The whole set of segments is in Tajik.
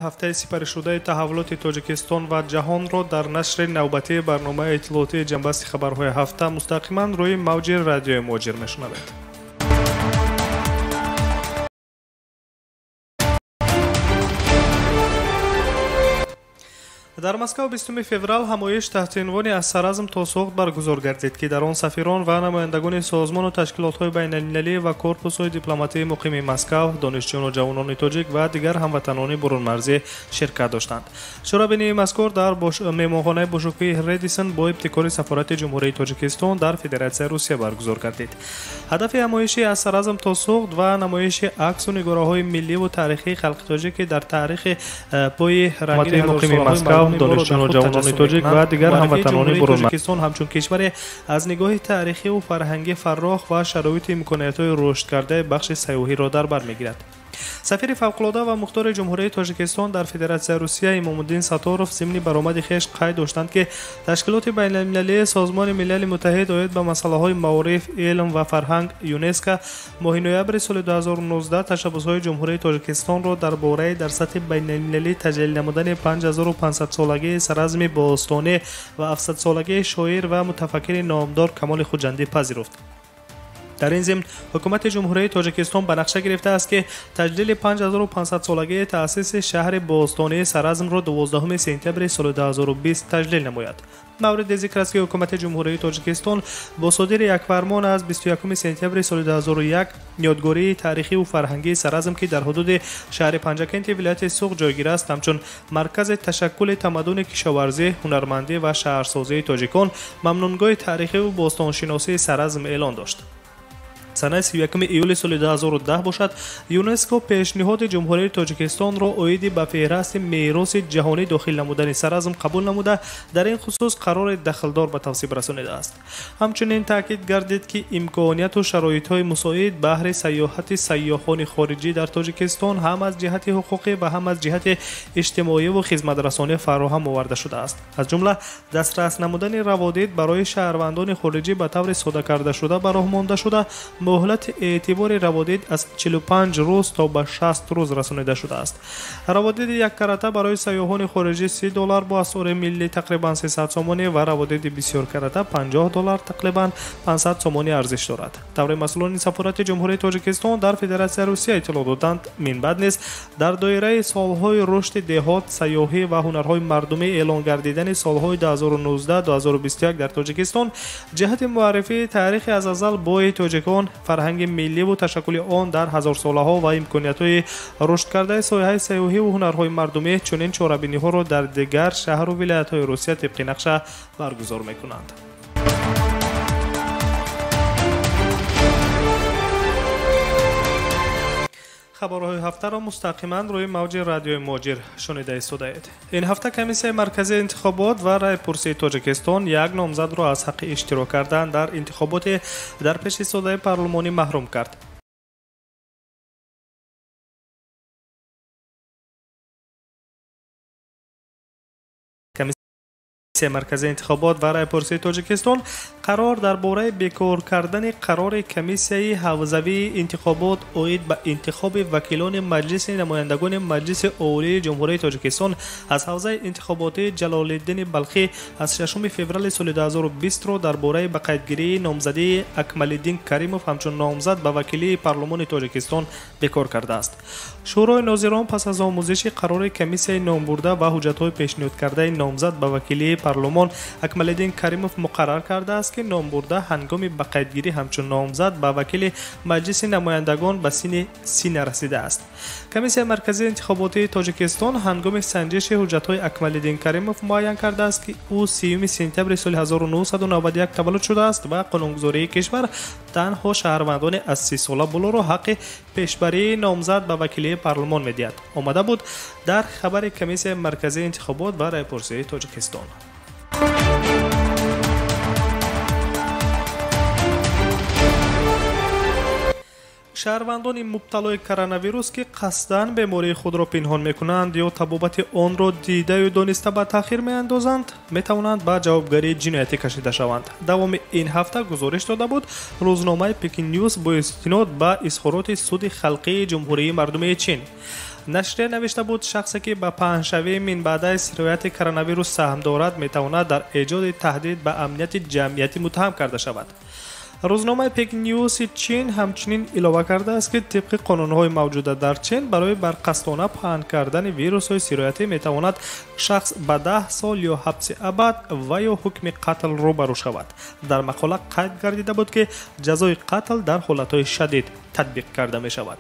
Ҳафтаи сипаришудаи таҳаввулоти Тоҷикистон ва ҷаҳонро дар нашри навбатии барномаи иттилоотии ҷанбасти хабарҳои ҳафта мустақиман рӯи мавҷи радиои Муҳоҷир мешунавед. Дар Москва 20 феврал ҳамоиш таҳти унвони «Аз Саразм то Суғд» баргузор гардид, ки дар он сафирон ва намояндагони созмону ташкилотҳои байналмилалӣ ва корпусҳои дипломатии муқими Москав, донишҷӯну ҷавонони тоҷик ва дигар ҳамватанони бурунмарзӣ ширкат доштанд. Чорабинии мазкур дар меҳмонхонаи бошукӯҳи Редисон бо ибтикори Сафорати Ҷумҳурии Тоҷикистон дар Федератсияи Русия баргузор гардид. Ҳадафи ҳамоиши «Аз Саразм то Суғд» ва намоиши аксу нигораҳои милливу таърихии халқи тоҷик, ки дар таърихи пои рангини муқими Москав, донишҷӯну ҷавонони тоҷик ва дигар ҳамватанони Тоҷикистон ҳамчун кишваре аз нигоҳи таърихиву фарҳангӣ фаррох ва шароити имкониятҳои рушдкардаи бахши сайёҳиро дар бар мегирад. Сафири фавқулода ва мухтори Ҷумҳурии Тоҷикистон дар Федератсияи Русия Имомуддин Сатторов зимни баромади хеш қайд доштанд, ки ташкилоти байналмилалии Созмони Милали Муттаҳид оид ба масъалаҳои маориф, илм ва фарҳанг ЮНЕСКО моҳи ноябри соли 2019 ташаббусҳои Ҷумҳурии Тоҷикистонро дар бораи дар сатҳи байналмилалӣ таҷлил намудани 5500-солагии Саразми бостонӣ ва 700-солагии шоир ва мутафаккири номдор Камоли Хуҷандӣ пазируфт. Дар ин зимн ҳукумати Ҷумҳурии Тоҷикистон ба нақша гирифтааст, ки таҷлили 5500-солагии таъсиси шаҳри бостонии Саразмро 12 сентябри соли 2020 таҷлил намояд. Мавриди зикр аст, ки ҳукумати Ҷумҳурии Тоҷикистон бо содири як фармон аз 21 сентябри соли 2001 ёдгории таърихиву фарҳангии Саразм, ки дар ҳудуди шаҳри Панҷакенти вилояти Суғд ҷойгир аст, ҳамчун маркази ташаккули тамаддуни кишоварзӣ, ҳунармандӣ ва шаҳрсозии тоҷикон, мамнунгоҳи таърихиву бостоншиносии Саразм эълон дошт. Санаи 31 июли соли 2010 бошад, ЮНЕСКО пешниҳоди Ҷумҳурии Тоҷикистонро оиди ба феҳрасти мероси ҷаҳонӣ дохил намудани Саразм қабул намуда, дар ин хусус қарори дахлдор ба тавсиб расонидааст. Ҳамчунин таъкид гардид, ки имконияту шароитҳои мусоид баҳри сайёҳати сайёҳони хориҷӣ дар Тоҷикистон ҳам аз ҷиҳати ҳуқуқӣ ва ҳам аз ҷиҳати иҷтимоиву хизматрасонӣ фароҳам оварда шудааст. Аз ҷумла дастрас намудани раводид барои шаҳрвандони хориҷӣ ба таври сода кардашуда ба роҳ монда шуда, муҳлати эътибори раводид аз 45 рӯз то ба 60 рӯз расонида шудааст. Раводиди яккарата барои сайёҳони хориҷӣ 30 доллар бо асъори миллӣ тақрибан 300 сомонӣ ва раводиди бисёркарата 50 доллар тақрибан 500 сомонӣ арзиш дорад. Таври масъулони Сафорати Ҷумҳурии Тоҷикистон дар Федератсияи Русия иттилоъ доданд, минбаъд низ дар доираи солҳои рушди деҳот, сайёҳӣ ва ҳунарҳои мардумӣ эълон гардидани солҳои 2019-2021 дар Тоҷикистон ҷиҳати муаррифии таърихи аз азал бои тоҷикон, фарҳанги милливу ташаккули он дар ҳазорсолаҳо ва имкониятҳои рушдкардаи соҳаи сайёҳиву ҳунарҳои мардумӣ чунин чорабиниҳоро дар дигар шаҳру вилоятҳои Русия тибқи нақша баргузор мекунанд. Хабарҳои ҳафтаро мустақиман рӯи мавҷи радиои Муҳоҷир шунида истодаед. Ин ҳафта Комиссияи марказии интихобот ва раъйпурсии Тоҷикистон як номзадро аз ҳаққи иштирок кардан дар интихоботи дар пеш истодаи парлумонӣ маҳрум кард. Комиссияи марказии интихобот ва раъйпурсии Тоҷикистон қарор дар бораи бекор кардани қарори Комиссияи ҳавзавии интихобот оид ба интихоби вакилони Маҷлиси намояндагони Маҷлиси Олии Ҷумҳурии Тоҷикистон аз ҳавзаи интихоботии Ҷалолиддини Балхӣ аз 6 феврали соли 2020-ро дар бораи ба қайдгирии номзадии Акмалиддин Каримов ҳамчун номзад ба вакилии парлумони Тоҷикистон бекор кардааст. Шӯрои нозирон пас аз омӯзиши қарори комиссияи номбурда ва ҳуҷҷатҳои пешниҳодкардаи номзад ба вакилии парлумон Акмалиддин Каримов муқаррар кардааст, ки номбурда ҳангоми ба қайдгирӣ ҳамчун номзад ба вакили Маҷлиси намояндагон ба синни 30 нарасидааст. Комиссияи марказии интихоботии Тоҷикистон ҳангоми санҷиши ҳуҷҷатҳои Акмалиддин Каримов муайян кардааст, ки ӯ 30 сентябри соли 1991 таваллуд шудааст ва қонунгузории кишвар танҳо шаҳрвандони аз 30 сола болоро ҳаққи пешбарии номзад ба вакилии парлумон медиҳад. Омада буд дар хабари Комиссияи марказии интихобот ва раъйпурсии Тоҷикистон. Шаҳрвандони мубталои коронавирус, ки қасдан бемории худро пинҳон мекунанд ё табобати онро дидаю дониста ба таъхир меандозанд, метавонанд ба ҷавобгарии ҷиноятӣ кашида шаванд. Давоми ин ҳафта гузориш дода буд рӯзномаи Пекин Ньюс бо истинод ба изҳороти Суди халқии Ҷумҳурии Мардумии Чин. Нашрия навишта буд, шахсе ки ба паҳншавии минбаъдаи сирояти коронавирус саҳм дорад, метавонад дар эҷоди таҳдид ба амнияти ҷамъиятӣ муттаҳам карда шавад. Рӯзномаи Пекин-Ньюси Чин ҳамчунин илова кардааст, ки тибқи қонунҳои мавҷуда дар Чин барои барқасдона паҳн кардани вирусҳои сироятӣ метавонад шахс ба 10 сол ё ҳабси абад ва ё ҳукми қатл рӯбарӯ шавад. Дар мақола қайд гардида буд, ки ҷазои қатл дар ҳолатҳои шадид татбиқ карда мешавад.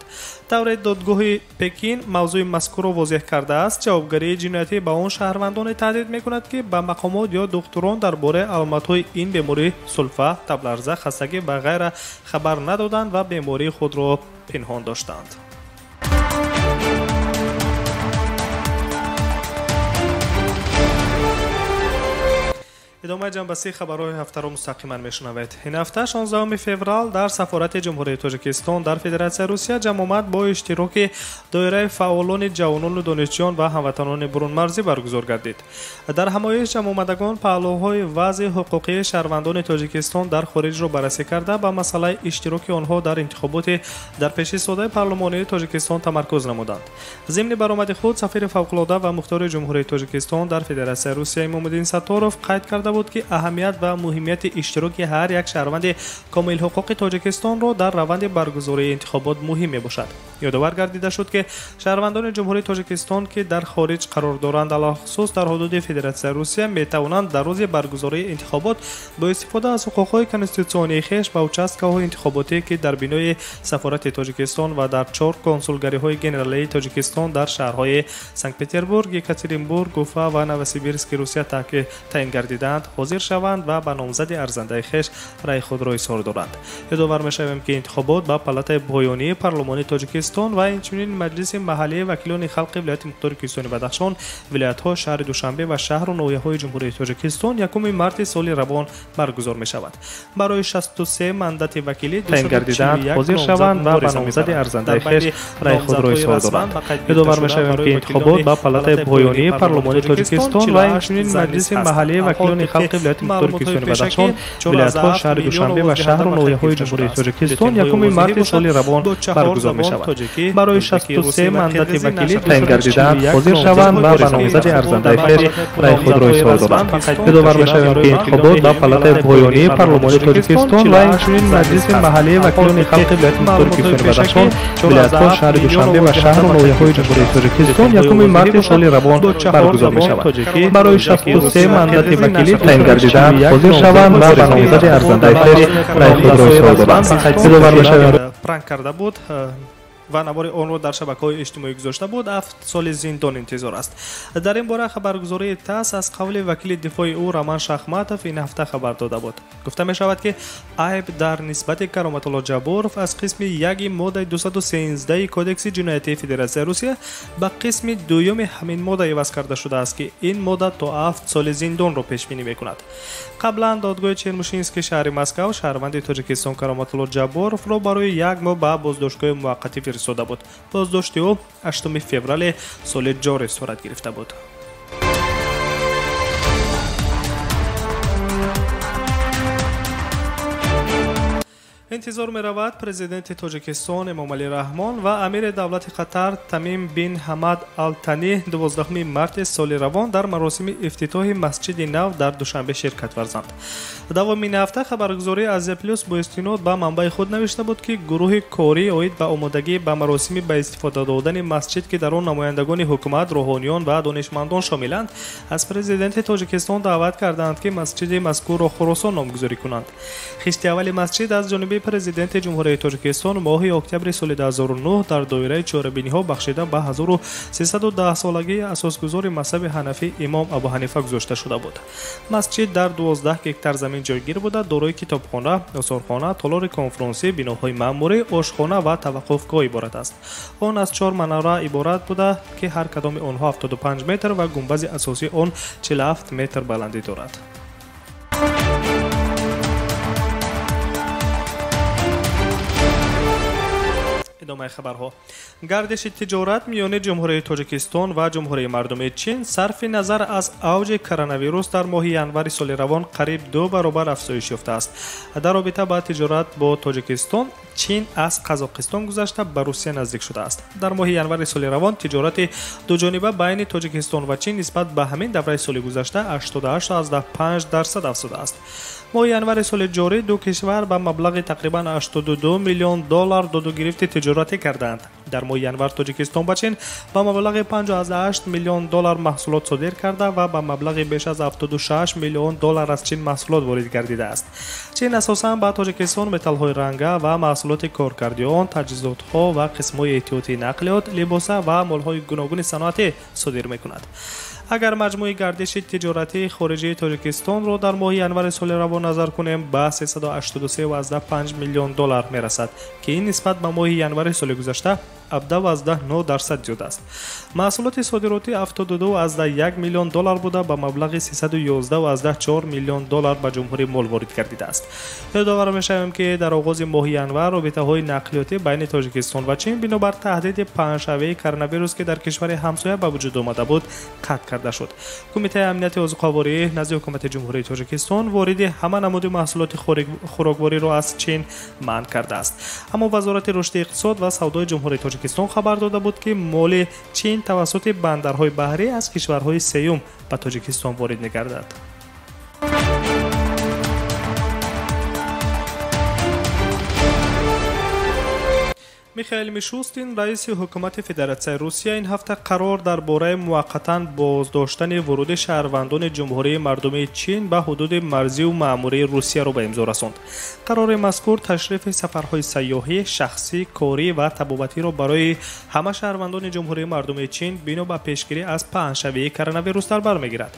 Тавре додгоҳи Пекин мавзӯи мазкурро возеҳ кардааст, ҷавобгарии ҷиноятӣ ба он шаҳрвандоне таҳдид мекунад, ки ба мақомот ё духтурон дар бораи аломатҳои ин беморӣ сулфа, табларза, хастагӣ ва ғайра хабар надоданд ва бемории худро пинҳон доштанд. Идомаи ҷанбасии хабарҳои ҳафтаро мустақиман мешунавед. Ин ҳафта 16 феврал дар Сафорати Ҷумҳурии Тоҷикистон дар Федератсияи Русия ҷамъомад бо иштироки доираи фаъолони ҷавонону донишҷӯён ва ҳамватанони бурунмарзӣ баргузор гардид. Дар ҳамоиш ҷамъомадагон паҳлӯҳои вазъи ҳуқуқии шаҳрвандони Тоҷикистон дар хориҷро баррасӣ карда, ба масъалаи иштироки онҳо дар интихоботи дар пешистодаи парлумонии Тоҷикистон тамаркуз намуданд. Зимни баромади худ сафири фавқулода ва мухтори Ҷумҳурии Тоҷикистон дар Федератсияи Русия Имомуддин Сатторов қайд карда буд, ки аҳамият ва муҳимияти иштироки ҳар як шаҳрванди комилҳуқуқи Тоҷикистонро дар раванди баргузории интихобот муҳим мебошад. Ёдовар гардида шуд, ки шаҳрвандони Ҷумҳурии Тоҷикистон, ки дар хориҷ қарор доранд, алахусус дар ҳудуди Федератсияи Русия, метавонанд дар рӯзи баргузории интихобот бо истифода аз ҳуқуқҳои конститутсионии хеш ба участкаҳои интихоботӣ, ки дар бинои Сафорати Тоҷикистон ва дар 4 консулгариҳои генералии Тоҷикистон дар шаҳрҳои Санкт-Петербург, Екатеринбург, Уфа ва Новосибирски Русия таъин гардидаанд, ҳозир шаванд ва ба номзади арзандаи хеш раъи худро изҳор доранд. Ёдовар мешавем, ки интихобот ба палатаи поёнии парлумони Тоҷикистон ва инчунин Маҷлиси маҳаллии вакилони халқи вилояти мухтори Кӯҳистони Бадахшон, вилоятҳо, шаҳри Душанбе ва шаҳру ноҳияҳои Ҷумҳурии Тоҷикистон 1 марти соли равон баргузор мешавад. Барои 63 мандати вакилӣ таъин гардидаанд, ҳозир шаванд ва ба номзади арзандаи хеш раъи худро изҳор доранд. Ёдовар мешавем, ки интихобот ба палатаи поёнии парлумони Тоҷикистон ва инчунин Маҷлиси маҳаллии вакилони халқи вилояти мухтори Кӯҳистони Бадахшон, вилоятҳо, шаҳри Душанбе ва шаҳру ноҳияҳои Ҷумҳурии Тоҷикистон 1 марти соли равон баргузор мешавад. Барои 63 мандати вакилӣ таъин гардидаанд, ҳозир шаванд ва ба номзади арзандаи хеш раъи худро изҳор доранд. Ёдовар мешавем, ки интихобот ба палатаи поёнии парлумони Тоҷикистон ва инчунин Маҷлиси маҳаллии вакилони халқи вилояти мухтори Кӯҳистони Бадахшон, вилоятҳо, шаҳри Душанбе ва шаҳру ноҳияҳои Ҷумҳурии Тоҷикистон 1 марти соли равон баргузор мешавад. Барои 63 мандати вакилӣ таъин гардидаанд, ҳозир шаванд ва ба номзади арзандаи хеш раъи худро изҳор доранд. Ёдовар мешавем, пранк карда буд ва навори онро дар шабакаҳои иҷтимоӣ гузошта буд, 7 соли зиндон интизор аст. Дар ин бора хабаргузории ТАСС аз қавли вакили дифои ӯ Роман Шахматов ин ҳафта хабар дода буд. Гуфта мешавад, ки айб дар нисбати Кароматулло Ҷабборов аз қисми 1 моддаи 213 Кодекси ҷиноятии Федератсияи Русия ба қисми 2 ҳамин модда иваз карда шудааст, ки ин модда то 7 соли зиндонро пешбинӣ мекунад. Қаблан додгоҳи Чермушински шаҳри Москав шаҳрванди Тоҷикистон Кароматулло Ҷабборовро барои 1 моҳ ба боздоштгоҳи муваққатӣ фиристода буд. Боздошти ӯ 8 феврали соли ҷорӣ сурат гирифта буд. Интизор меравад президенти Тоҷикистон Эмомалӣ Раҳмон ва амири давлати Қатар Тамим бин Ҳамад Ал-Тани 12 марти соли равон дар маросими ифтитоҳи масҷиди нав дар Душанбе ширкат варзанд. Давоми ин ҳафта хабаргузории Азия Плюс бо истинод ба манбаи худ навишта буд, ки гурӯҳи корӣ оид ба омодагӣ ба маросими ба истифода додани масҷид, ки дар он намояндагони ҳукумат, рӯҳониён ва донишмандон шомиланд, аз президенти Тоҷикистон даъват карданд, ки масҷиди мазкурро Хуросон номгузорӣ кунанд. Хишти аввали масҷид аз ҷониби президенти Ҷумҳурии Тоҷикистон моҳи октябри соли 2009 дар доираи чорабиниҳо бахшида ба 1310-солагии асосгузори мазҳаби ҳанафӣ имом Абу Ҳанифа гузошта шуда буд. Масҷид дар 12 гектар замин ҷойгир буда, дорои китобхона, осорхона, толори конфронсӣ, биноҳои маъмурӣ, ошхона ва таваққуфгоҳ иборат аст. Он аз 4 манора иборат буда, ки ҳар кадоми онҳо 75 метр ва гунбази асосии он 47 метр баландӣ дорад. Идомаи хабарҳо. Гардиши тиҷорат миёни Ҷумҳурии Тоҷикистон ва Ҷумҳурии Мардумии Чин сарфи назар аз авҷи коронавирус дар моҳи январи соли равон қариб 2 баробар афзоиш ёфтааст. Дар робита ба тиҷорат бо Тоҷикистон, Чин аз Қазоқистон гузашта ба Русия наздик шудааст. Дар моҳи январи соли равон тиҷорати дуҷониба байни Тоҷикистон ва Чин нисбат ба ҳамин давраи соли гузашта 88,5% афзудааст. Моҳи январи соли ҷорӣ ду кишвар ба маблағи тақрибан 82 миллион доллар додугирифти тиҷоратӣ карданд. Дар моҳи январ Тоҷикистон ба Чин ба маблағи 5,8 миллион доллар маҳсулот содир карда ва ба маблағи беш аз 76 миллион доллар аз Чин маҳсулот ворид гардидааст. Чин асосан ба Тоҷикистон металлҳои ранга ва маҳсулоти коркарди он, таҷҳизотҳо ва қисмҳои эҳтиётии нақлиёт, либоса ва молҳои гуногуни саноатӣ содир мекунад. Агар маҷмӯи гардиши тиҷоратии хориҷии Тоҷикистонро дар моҳи январи соли равон назар кунем, ба 383,5 миллион доллар мерасад, ки ин нисбат ба моҳи январи соли гузашта 17,9% зиёд аст. Маҳсулоти содиротӣ 72,1 миллион доллар буда, ба маблағи 311,4 миллион доллар ба ҷумҳурӣ мол ворид гардидааст. Ёдовар мешавем, ки дар оғози моҳи январ робитаҳои нақлиётӣ байни Тоҷикистон ва Чин бинобар таҳдиди паҳншавии коронавирус, ки дар кишвари ҳамсоя ба вуҷуд омада буд, қатъ карда шуд. Кумитаи амнияти озуқаворӣ назди ҳукумати Ҷумҳурии Тоҷикистон вориди ҳама намуди маҳсулоти хӯроквориро аз Чин манъ кардааст. Аммо Вазорати рушди иқтисод ва савдои Ҷумҳурии Тоҷикистон хабар дода буд, ки моли Чин тавассути бандарҳои баҳрӣ аз кишварҳои сеюм ба Тоҷикистон ворид мегардад. Михаил Мишустин, раиси ҳукумати Федератсияи Русия, ин ҳафта қарор дар бораи муваққатан боздоштани вуруди шаҳрвандони Ҷумҳурии Мардумии Чин ба ҳудуди марзию маъмурии Русияро ба имзо расонд. Қарори мазкур ташрифи сафарҳои сайёҳӣ, шахсӣ, корӣ ва табобатиро барои ҳама шаҳрвандони Ҷумҳурии Мардумии Чин бино ба пешгирӣ аз паҳншавии коронавирус дар бар мегирад.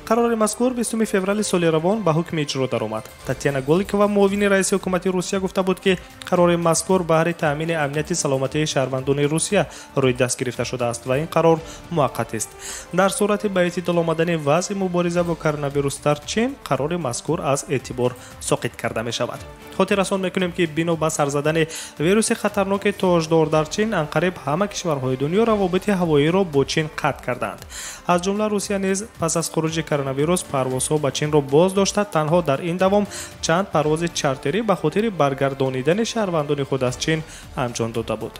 Қарори мазкур 20 феврали соли равон ба ҳукми иҷро даромад. Татьяна Голикова, муовини раиси ҳукумати Русия, гуфта буд, ки қарори мазкур баҳри таъмини амнияти саломатии шаҳрвандони Русия рӯи даст гирифта шудааст ва ин қарор муваққатист. Дар сурати ба эътидол омадани вазъи мубориза бо коронавирус дар Чин, қарори мазкур аз эътибор соқит карда мешавад. Хотиррасон мекунем, ки бино ба сарзадани вируси хатарноки тоҷдор дар Чин, анқариб ҳама кишварҳои дунё равобити ҳавоиро бо Чин қатъ кардаанд. Аз ҷумла Русия низ пас аз хуруҷи коронавирус парвозҳо ба Чинро боз дошта, танҳо дар ин давом чанд парвози чартерӣ ба хотири баргардонидани шаҳрвандони худ аз Чин анҷом дода буд.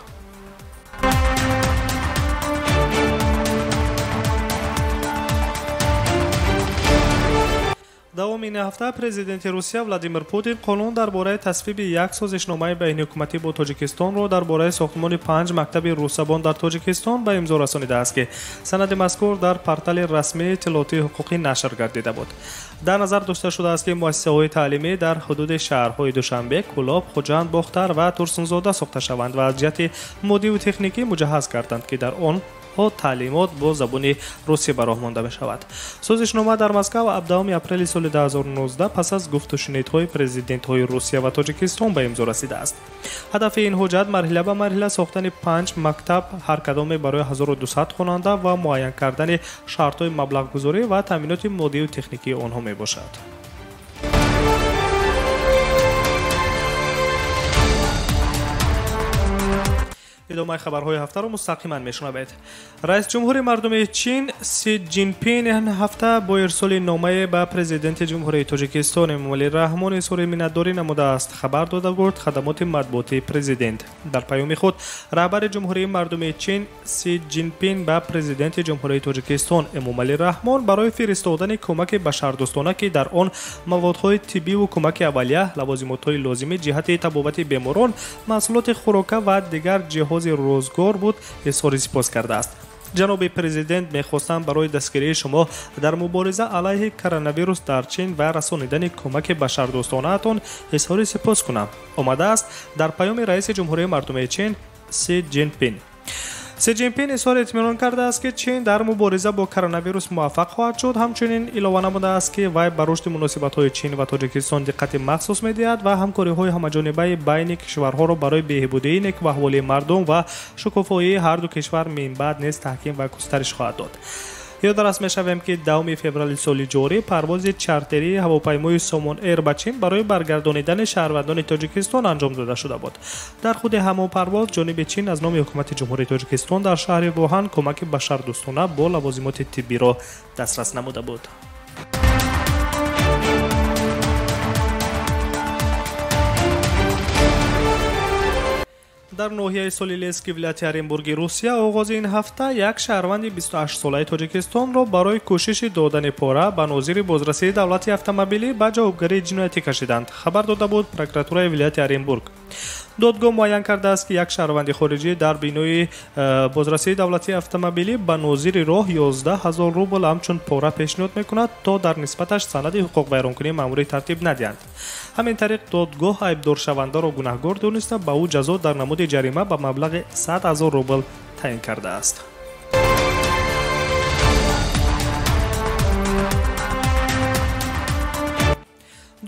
Давоми ин ҳафта президенти Русия Владимир Путин қонун дар бораи тасвиби як созишномаи байниҳукуматӣ бо Тоҷикистонро дар бораи сохтмони 5 мактаби русзабон дар Тоҷикистон ба имзо расонидааст, ки санади мазкур дар портали расмии иттилоотии ҳуқуқӣ нашр гардида буд. Дар назар дошта шудааст, ки муассисаҳои таълимӣ дар ҳудуди шаҳрҳои Душанбе, Кӯлоб, Хуҷанд, Бохтар ва Турсунзода сохта шаванд ва аз ҷиҳати моддиву техникӣ муҷаҳҳаз гарданд, ки дар он таълимот бо забони русӣ ба роҳ монда мешавад. Созишнома дар Москав 17 апрели соли 2019 пас аз гуфтушунидҳои президентҳои Русия ва Тоҷикистон ба имзо расидааст. Ҳадафи ин ҳуҷҷат марҳила ба марҳила сохтани 5 мактаб, ҳар кадоме барои 1200 хонанда ва муайян кардани шартҳои маблағгузорӣ ва таъминоти моддию техникии онҳо мебошад. Идомаи хабарҳои ҳафтаро мустақиман мешунавед. Раис ҷумҳури мардуми Чин Си Ҷинпин ин ҳафта бо ирсоли номае ба президенти Ҷумҳурии Тоҷикистон Эмомалӣ Раҳмон изҳори миннатдорӣ намудааст, хабар дода гуфт хадамоти матбуотии президент. Дар паёми худ раҳбари Ҷумҳурии мардуми Чин Си Ҷинпин ба президенти Ҷумҳурии Тоҷикистон Эмомалӣ Раҳмон барои фиристодани кӯмаки башардӯстона, ки дар он маводҳои тиббиву кӯмаки аввалия, лавозимотҳои лозимӣ ҷиҳати табобати беморон, маҳсулоти хӯрока ва дигар ҷиҳози рӯзгор буд, изҳори сипос кардааст. Ҷаноби президент, мехостам барои дастгирии шумо дар мубориза алайҳи коронавирус дар Чин ва расонидани кӯмаки башардӯстонаатон изҳори сипос кунам, омадааст дар паёми раиси Ҷумҳурии мардумии Чин Си Ҷинпин. Си Ҷинпин изҳори итминон кардааст, ки Чин дар мубориза бо коронавирус муваффақ хоҳад шуд. Ҳамчунин илова намудааст, ки вай ба рушди муносибатҳои Чин ва Тоҷикистон диққати махсус медиҳад ва ҳамкориҳои ҳамаҷонибаи байни кишварҳоро барои беҳбудии некваҳволии мардум ва шукуфоии ҳарду кишвар минбаъд низ таҳким ва густариш хоҳад дод. Ёдрас мешавем, ки 10 феврали соли ҷорӣ парвози чартерии ҳавопаймои Сомон Эйр ба Чин барои баргардонидани шаҳрвандони Тоҷикистон анҷом дода шуда буд. Дар худи ҳамон парвоз ҷониби Чин аз номи ҳукумати Ҷумҳурии Тоҷикистон дар шаҳри Вуҳан кӯмаки башардӯстона бо лавозимоти тиббиро дастрас намуда буд. Дар ноҳияи Солилецки вилояти Оренбурги Русия оғози ин ҳафта як шаҳрванди 28-солаи Тоҷикистонро барои кӯшиши додани пора ба нозири бозрасии давлати автомобилӣ ба ҷавобгарии ҷиноятӣ кашиданд, хабар дода буд прокуратураи вилояти Оренбург. Додгоҳ муайян кардааст, ки як шаҳрванди хориҷӣ дар бинои бозрасии давлатии автомобилӣ ба нозири роҳ 11 000 рубл ҳамчун пора пешниҳод мекунад, то дар нисбаташ санади ҳуқуқвайронкунии маъмурӣ тартиб надиҳанд. Ҳамин тариқ додгоҳ айбдоршавандаро гунаҳгор дониста, ба ӯ ҷазо дар намуди ҷарима ба маблағи 100 000 рубл таъин кардааст.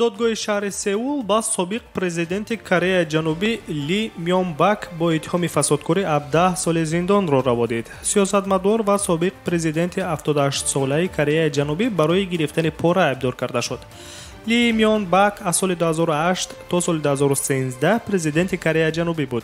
Додгоҳи шаҳри Сеул ба собиқ президенти Кореяи Ҷанубӣ Ли Мёнбак бо иттиҳоми фасодкорӣ 17 соли зиндонро раводид. Сиёсатмадор ва собиқ президенти 78-солаи Кореяи Ҷанубӣ барои гирифтани пора айбдор карда шуд. Ли Мёнбак аз соли 2008 то соли 2013 президенти Кореяи Ҷанубӣ буд.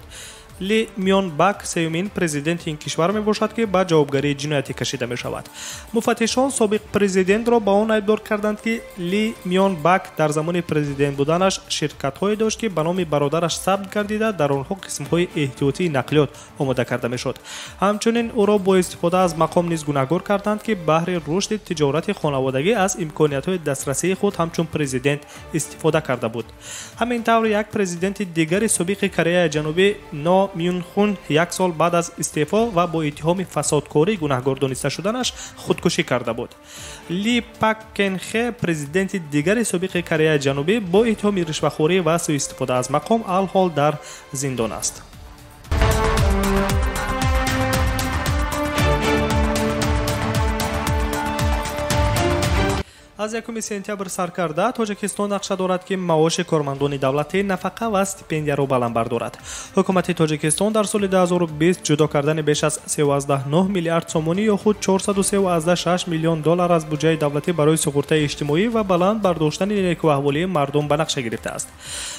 Ли Мёнбак сеюмин президенти ин кишвар мебошад, ки ба ҷавобгарии ҷиноятӣ кашида мешавад. Муфаттишон собиқ президентро ба он айбдор карданд, ки Ли Мёнбак дар замони президент буданаш ширкатҳое дошт, ки ба номи бародараш сабт гардида, дар онҳо қисмҳои эҳтиётии нақлиёт омода карда мешуд. Ҳамчунин ӯро бо истифода аз мақом низ гунаҳгор карданд, ки баҳри рушди тиҷорати хонаводагӣ аз имкониятҳои дастрасии худ ҳамчун президент истифода карда буд. Ҳамин тавр як президенти дигари собиқи Кореяи Ҷанубӣ Но Мюнхун як сол баъд аз истеъфо ва бо иттиҳоми фасодкорӣ гунаҳгор дониста шуданаш худкушӣ карда буд. Ли Пак Кенхе, президенти дигари собиқи Кореяи Ҷанубӣ, бо иттиҳоми ришвахорӣ ва суистифода аз мақом алҳол дар зиндон аст. Аз 1 сентябр сар карда Тоҷикистон нақша дорад, ки маоши кормандони давлатӣ, нафақа ва стипендияро баланд бардорад. Ҳукумати Тоҷикистон дар соли 2020 ҷудо кардани беш аз 3,9 миллиард сомонӣ ё худ 403,6 миллион доллар аз буҷаи давлатӣ барои суғуртаи иҷтимоӣ ва баланд бардоштани некӯаҳволии мардум ба нақша гирифтааст.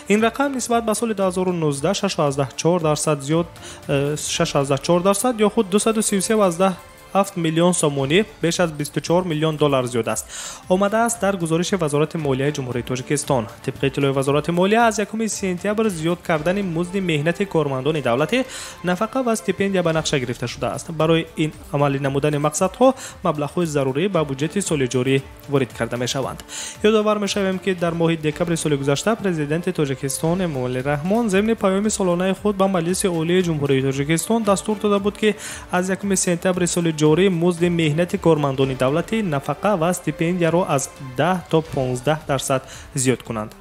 Ин рақам нисбат ба соли 2019 6,4% зиёд, 6,4% ё худ 233,7 миллион сомонӣ, беш аз 24 миллион доллар зиёд аст. Омадааст дар гузориши Вазорати молияи Ҷумҳурии Тоҷикистон. Тибқи иттилои Вазорати молия, аз 1 сентябр зиёд кардани музди меҳнати кормандони давлатӣ, нафақа ва стипендия ба нақша гирифта шудааст. Барои ин амалӣ намудани мақсадҳо маблағҳои зарурӣ ба буҷети соли ҷорӣ ворид карда мешаванд. Ёдовар мешавем, ки дар моҳи декабри соли гузашта президенти Тоҷикистон Эмомалӣ Раҳмон зимни паёми солонаи худ ба Маҷлиси Олии Ҷумҳурии Тоҷикистон дастур дода буд, ки аз 1 сентябри соли ҷорӣ музди меҳнати кормандони давлатӣ, нафақа ва стипендияро аз 10 то 15% зиёд кунанд.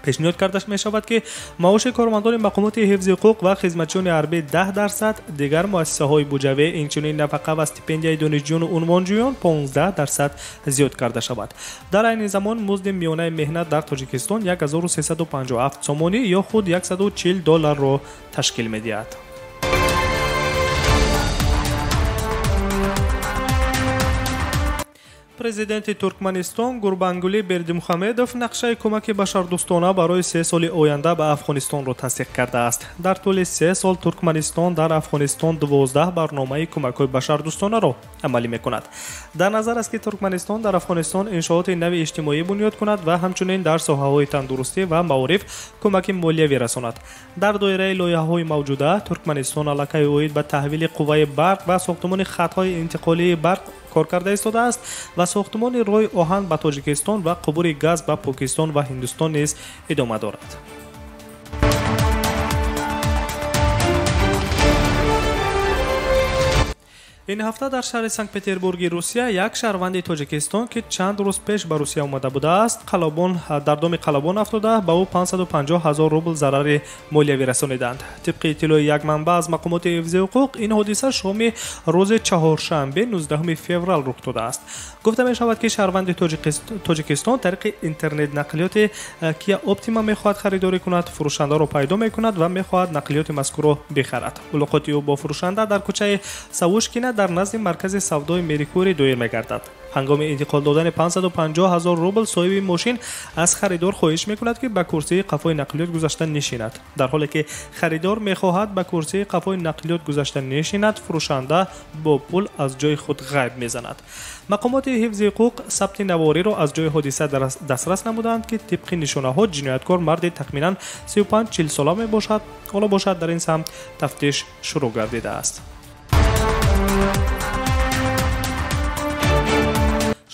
Пешниҳод карда мешавад, ки маоши кормандони мақомоти ҳифзи ҳуқуқ ва хизматчиёни ҳарбӣ 10%, дигар муассисаҳои буҷавӣ, инчунин нафақа ва стипендияи донишҷӯёну унвонҷӯён 15% зиёд карда шавад. Дар айни замон музди миёнаи меҳнат дар Тоҷикистон 1357 сомонӣ ё худ 140 долларро ташкил медиҳад. Президенти Туркманистон Гурбангули Бердимухамедов нақшаи кӯмаки башардӯстона барои 3 соли оянда ба Афғонистонро тасдиқ кардааст. Дар тӯли 3 сол Туркманистон дар Афғонистон 12 барномаи кӯмакҳои башардӯстонаро амалӣ мекунад. Дар назар аст, ки Туркманистон дар Афғонистон иншооти нави иҷтимоӣ бунёд кунад ва ҳамчунин дар соҳаҳои тандурустӣ ва маориф кӯмаки молиявӣ расонад. Дар доираи лоиҳаҳои мавҷуда Туркманистон аллакай оид ба таҳвили қувваи барқ ва сохтумони хатҳои интиқолии барқ кор карда истодааст ва сохтумони роҳи оҳан ба Тоҷикистон ва қубури газ ба Покистон ва Ҳиндустон низ идома дорад. Ин ҳафта дар шаҳри Санкт-Петербурги Русия як шаҳрванди Тоҷикистон, ки чанд рӯз пеш ба Русия омада будааст, дар доми қалабон афтода, ба ӯ 550 000 рубл зарари молиявӣ расониданд. Тибқи иттилои як манбаъ аз мақомоти ҳифзи ҳуқуқ, ин ҳодиса шоми рӯзи чаҳоршанбе 19 феврал рух додааст. Гуфта мешавад, ки шаҳрванди Тоҷикистон тариқи интернет-нақлиёти Kia Optima мехоҳад харидорӣ кунад, фурӯшандаро пайдо мекунад ва мехоҳад нақлиёти мазкурро бихарад. Мулоқоти ӯ бо фурӯшанда дар кӯчаи Савушкина дар назди маркази савдои Меркурий доир мегардад. Ҳангоми интиқол додани 550 ҳазор рубл соҳиби мошин аз харидор хоҳиш мекунад, ки ба курсии қафои нақлиёт гузашта нишинад. Дар ҳоле ки харидор мехоҳад ба курсии қафои нақлиёт гузашта нишинад, фурӯшанда бо пул аз ҷои худ ғайб мезанад. Мақомоти ҳифзи ҳуқуқ сабти навориро аз ҷои ҳодиса дастрас намуданд, ки тибқи нишонаҳо ҷинояткор марди тахминан 35-40 сола мебошад. Ҳоло бошад, дар ин самт тафтиш шурӯъ гардидааст.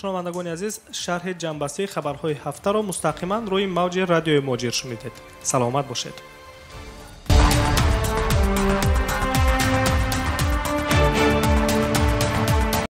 Шунавандагони азиз, шарҳи ҷамъбастии хабарҳои ҳафтаро мустақиман рӯи мавҷи радиои Муҳоҷир шунидед. Саломат бошед.